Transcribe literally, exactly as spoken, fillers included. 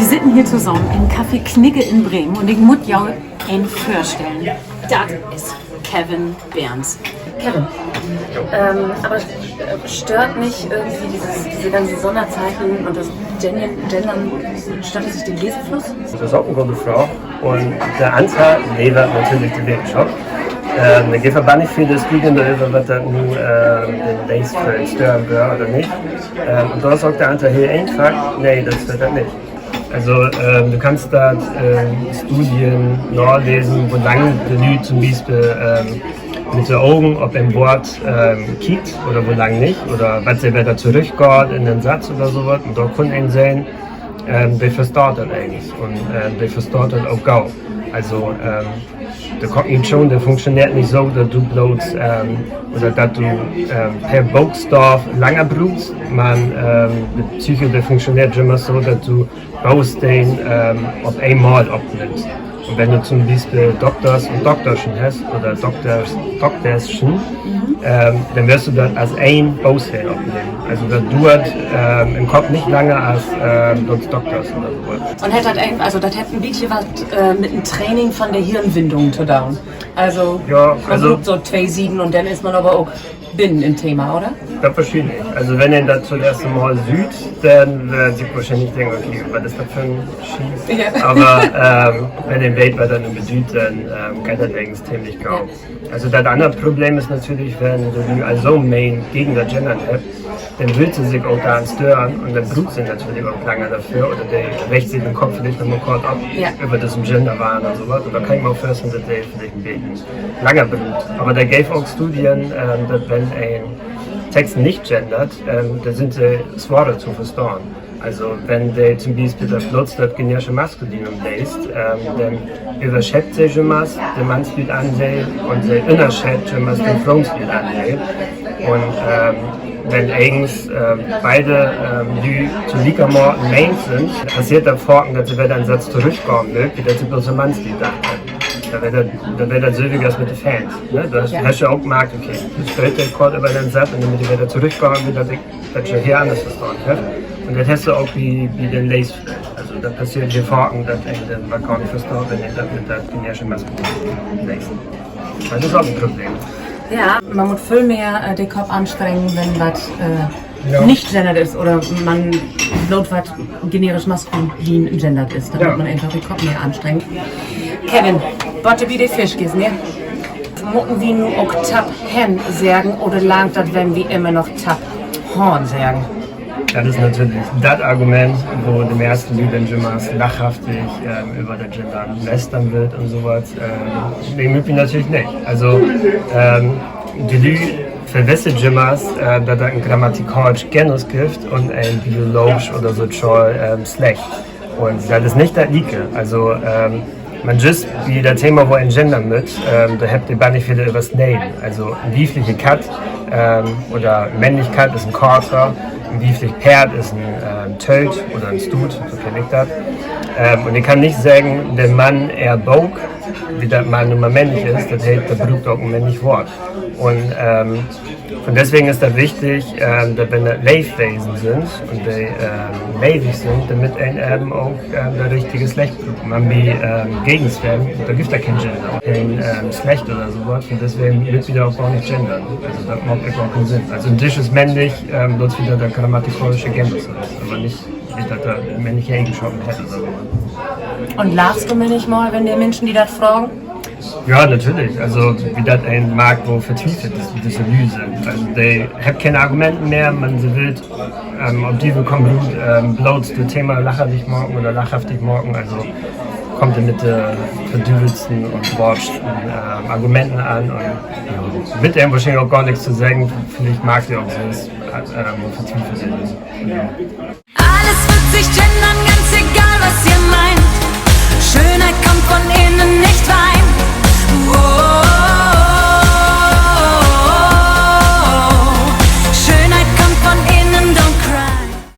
Wi sitten hier tosamen in Café Knigge in Bremen un ik mutt jo een vörstellen. Dat is Kevin Behrens. Kevin, ähm, aber, äh, stört nicht irgendwie dieses, diese ganzen Sonderzeichen und das Gendern, Gendern, stört das nicht den Lesefluss? Dat is ok en gode Fraag. Un de Antwoort levert natürlich de Wetenschop. Ähm, dor gifft dat bannig vele Studien doröver, wat dat nu, ähm, den Leesflööt stören wöör oder nich. Ähm, un dor is ok de Antwoort heel eenfach: Nee, dat stört dat nich. Also, ähm, du kannst dor, ähm, Studien nalesen, wo lang de Lüüd to'n Bispeel, ähm, mit de Ogen op en Woort, ähm, kiekt oder wo lang nich oder wat se wedder torüchgaht in den Satz oder so wat. Un dor kunn een sehn, ähm, de verstaht dat egentlich un, ähm, de verstaht dat ok gau. Also, ähm, de Kognition, de funktioneert nich so, dat du bloots, ähm, oder dat du, ähm, per Bookstaav langer bruukst, man, ähm, de Psyche, de funktioneert jümmers so, dat du Boosteen, ähm, op eenmal opnimmst. Un wenn du to'n Bispeel Dokters un Dokterschen hest oder Dokters, Dokterschen, ähm, denn wöörst du dat as een Boosteen opnehmen. Also dat duert, ähm, in'n Kopp nich langer as, ähm, dat Dokters oder so wat. Un hett dat, also dat hett en bietje wat, äh, mit en Training von de Hirnwindungen to doon. Also, ja, man bruukt so twee Sieden un denn is man aver ok binnen in't Thema, oder? Dat verschieden is. Also wenn een dat to'n eersten Mal süht, denn, äh, süht een wohrschienlich, denkt: Okay, wat is dat för 'n Schiet? Aver, ähm, wenn een weet, wat dat nu bedüüdt, denn, ähm, geiht dat egens temlich gau. Also dat anner Problem is natürlich, wenn du nu al so 'n Meen gegen dat Gendern hest, denn wüllt se sik ok doran stören un denn bruukt se natürlich ok langer dorför oder de reegt sik in'n Kopp villicht noch mal kort op över düssen Genderwahn oder so wat. Un dor kann ik mi ok vörstellen, dat de villicht en beten langer bruukt. Aver dor geev ok Studien, ähm, dat wenn een Text nich gendert, ähm, denn sünd se sworer to verstahn. Also wenn de to'n Bispeel dat bloots dat generische Maskulinum leest, ähm, denn överschett se jümmers den Mannslüüdandeel un se ünnerschett jümmers den Froonslüüdandeel. Un, ähm, wenn egens, ähm, beide, ähm, Lüüd to liekermaten meent sünd, passeert dat faken, dat se wedder en Satz torüchgahn mööt, wiel dat se bloots an Mannslüüd dacht hebbt. Dor weer dat, dor weer dat sülvige as mit de Fans, ne? Dor hest du ok markt, okay, nu stööt de kort över den Satz un denn mutt ik wedder torüchgahn, wiel dat ik dat je heel anners verstahn heff. Un dat hest du ok bi, bi den Leesflööt. Also dat passeert je faken, dat een denn wat gor nich verstaht, wenn een dat mit dat generische Maskulinum leest. Dat is ok en Problem. Ja, man mutt völ mehr, äh, de Kopp anstrengen, wenn wat, äh, nich gendert is oder man bloot wat generisch maskulin gendert is. Dor mutt man eenfach de Kopp mehr anstrengen. Kevin, wat bi de Fisch is, ne? Mutten wi nu ok Tapp hen seggen oder langt dat, wenn wi immer noch Tapp han seggen? Dat is natürlich dat Argument, wo de mehrsten Lüüd denn jümmers lachhaftig, ähm, över dat Gendern lästern wüllt un so wat. Ähm, nee, mööt wi natürlich nich. Also, ähm, de Lüüd verwesselt jümmers, äh, dat dat en grammatikaalsch Genus gifft un en bioloogsch oder sozial, ähm, Slecht. Un dat is nich dat Lieke. Also, ähm, man jüst bi dat Thema, wo een gendern mutt, ähm, dor hebbt de bannig veel översneden. Also, en wiefliche Katt, ähm, oder männlich Katt is en Kater, en wieflich Peerd is en, ähm, Tölt oder en Stuut, so kenn ik dat. Ähm, un ik kann nich seggen, de Mann ehr Book, wiel dat Mann nu mal männlich is, dat heet, dat bruukt ok en männlich Woort. Un, ähm, un deswegen is dat wichtig, ähm, dat wenn dat Leevwesen sünd un de, ähm, leevig sünd, dormit een even ok, ähm, dat richtige Slecht bruukt. Man bi, ähm, Gegensweren, dor gifft dat keen Gender, keen, ähm, Slecht oder so wat. Un deswegen mööt wi dor ok gor nich gendern. Also dat maakt ok gor keen Sinn. Also en Disch is männlich, ähm, blots wiel dat dat grammatikaalsche Genus is, aver nich, wiel dat dat männliche Egenschaften hett oder so wat. Un lachst du männichmal, wenn de Minschen di dat fragen? Ja, natürlich. Also, wiel dat een markt, wo vertwiefelt düsse Lüüd sünd. Also, de hebbt keen Argumenten mehr, man se wüllt, ähm, op düvel kumm rut, ähm, bloots dat Thema lacherlich maken oder lachhaftig maken. Also, kaamt de mit de verdüvelsten un dwaatsten, ähm, Argumenten an un, ja, wilt een wohrschienlich ok gor nix to seggen. Villicht markt de ok sülvst, ähm, wo vertwiefelt se sünd. Alles wird sich gendern,